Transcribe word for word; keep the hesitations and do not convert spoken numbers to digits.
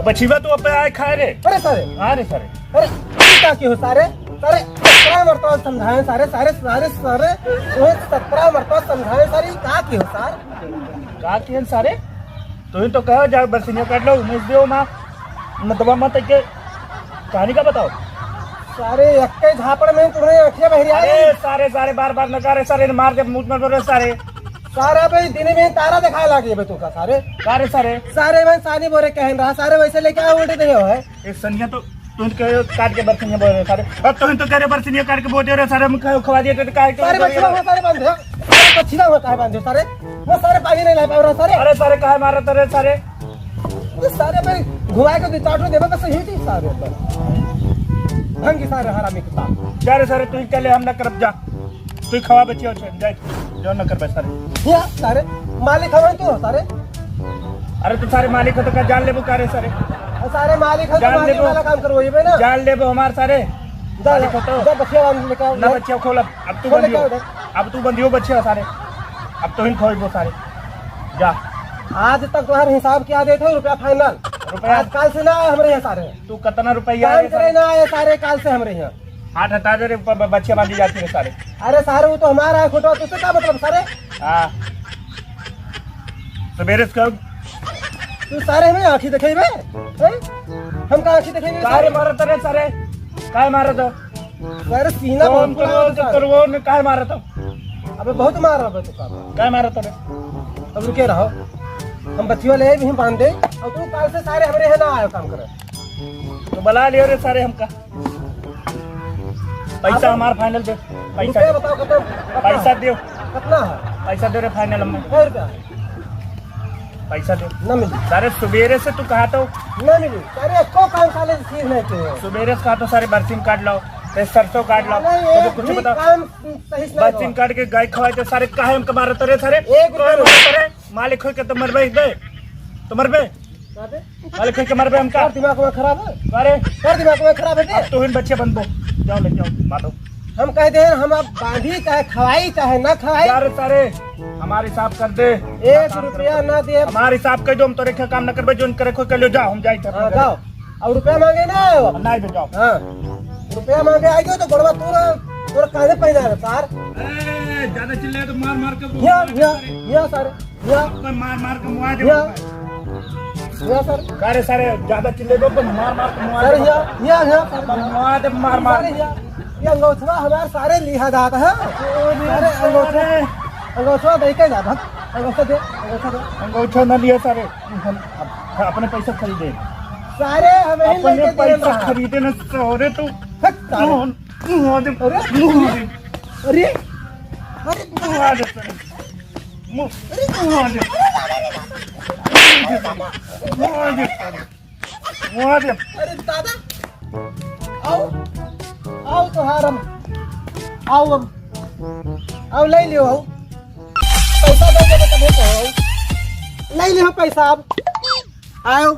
बछिवा तो अबे आए खाए रे। अरे सारे। हाँ रे सारे। अरे, ई का किहो सारे? सारे, सत्रह मरतबा समझाए सारे, सारे, सारे, सारे, तोहे सत्रह मरतबा समझाए सारे, ई का किहो सार? का किहन सारे? तोही तो कहो, जाओ बरसिनिया काट लो, उमेश देव माँ, मतबा मत के कहानी का बताओ। सारे, एक्के झापड़ में तुम्हें आँखें बहरी आ अरे गई। सारे, सारे, बार बार नकारे सारे, मार दे, मुँह में बोले सारे। सारा भाई दिन में तारा दिखाए लागे बे तू का सारे। का रे सारे? सारे भाई सानी बोरे कहन रहा, सारे वैसे लेके आए उल्टे दे हो है। ए सनिया तो तुम कह काट के बरसिनिया बोल रहे सारे। अब तुम तो कह रहे बरसिनिया काट के बोल दे रहे सारे, हम कह खवा दिए तो काहे के सारे बोल बछिया रहे? हो, सारे बांधे हो। सारे बछिया हो, काहे बांधे हो सारे? वो सारे पानी नहीं ला पा रहा सारे। अरे सारे काहे मारत रे सारे? ये सारे भाई घुमाए के दो चार ठो देवे तो सही थी सारे तो। ढंग की सारे हरामी के साथ। जा रे सारे, तू ही कह ले, हम ना करब जा। तू ही खवा बचिया उछे, जाए। जो न कर बे सारे। या सारे, मालिक हवे तू सारे। अरे तू सारे मालिक हो तो का जान लेबू का रे सारे? अरे सारे मालिक हो तो जान मालिक लेबू। वाला काम करवाइबे ना। जान लेबू हमार सारे। जा, मालिक हो तो। जा बचिया वाला निकाल ना ले। बचिया खोल अब, अब तू खोल बंदियो। निकाल दे। अब तू बंदियो बचिया सारे। अब तू ही खोइबो सारे। जा। आज तक तुम्हारे हिसाब किया देते हो रुपया फाइनल। रुपया? आज काल से ना आए हमरे यहाँ सारे। तू कितना रुपया काम है करे सारे? ना आए सारे काल से हमरे यहाँ। हाथ हटा दे रे, ब-, ब-, बच्चे बांधी जाती है सारे। अरे सारे, वो तो हमारा है, खोटवा, तुझसे का मतलब सारे? हाँ। सवेरे से कब? तू सारे हमें आँखी देखेबे? हैं? हम का आँखी देखेबे सारे सारे? मारत रे सारे? काय मारत हो? सारे सीना कौन बहुत फुला करो है तो सारे। करो ने काय मारत हो? अबे बहुत मार रहा है तू का? काय मारत हो रे? अब रुके रहो, हम बच्ची वाले भी हम बांध दे और तू काल से सारे हमरे यहाँ ना आयो काम करे। तो बुला लियो रे सारे हमका। पैसा हमार फाइनल दे। पैसा रुपया दे। बताओ कितना, कितना पैसा है? दियो। कितना है? पैसा दे रे फाइनल हमें। कै रुपया है? पैसा दे। ना मिली। सारे सुबेरे से तू कहा तो। ना मिली। सारे एको काम साले से सीख नहीं किए। सुबेरे से कहा तो सारे बरसीन काट लाओ, ते सरसों काट लाओ, नहीं, तो एक कुछ भी बता। काम सही से नहीं बरसीन हुआ। काट के गाय खवाए तो सारे काहे हमका मारत रे सारे? एक रुपया काहे मारत रे? मालिक होई के तो मरबे दे। तो मरबे? का बे? मालिक होई के मरबे हमका। का दिमाग में खराब है? अरे। का दिमाग में खराब है बे? अब तो हिन बच्चे बनबो। जाओ लेके आओ, बांधो। हम कह दे, हम अब बांधी चाहे खवाई चाहे ना खवाई। यार सारे, हमार हिसाब कर दे। एक रुपया ना दे। हमार हिसाब कर दो, हम तोरे के काम न करबे, जोन करे को कर लियो, जा, हम जाई थे। हाँ, जाओ। अब रुपया मांगे ना आयो। नहीं दे, जाओ। हाँ। रुपया मांगे आई गयो तो गोड़वा तोरा, तोरा काहे पहना है सार? ए, ज्यादा चिल्लाए तो मार मार के बोल या, मार या, के या सारे। या। आपको मार मार के मुआ दे या। आपको। या सर। का रे सारे, ज्यादा चिल्ले दो तो मार मार के मुआ सर, दे या, आपको। या, या, सर। आपको मुआ दे मार मार। सर, या। ये अंगोछवा हमार सारे लिहा जात है। ओ रे सारे अंगोछवा, सारे। अंगोछवा दे के जात है। अंगोछवा दे, अंगोछवा दे। अंगोछवा ना लिए सारे। हम अप-, अपने पैसे खरीदे। सारे हमें ही अपने लेके दे पैसा रहा। खरीदे ना सारे तो। हट सारे। मुआ दे, अरे। मुआ दे। अरे। अरे। मुआ दे सारे। मु-, अरे, मुआ दे। मुआ दे। मुआ दे। अरे दादा, आओ, आओ तोहार हम, आओ अब, आओ ले लियो, आओ। पैसा दे देबे तबे तो आओ। ले लियो पैसा अब। आओ।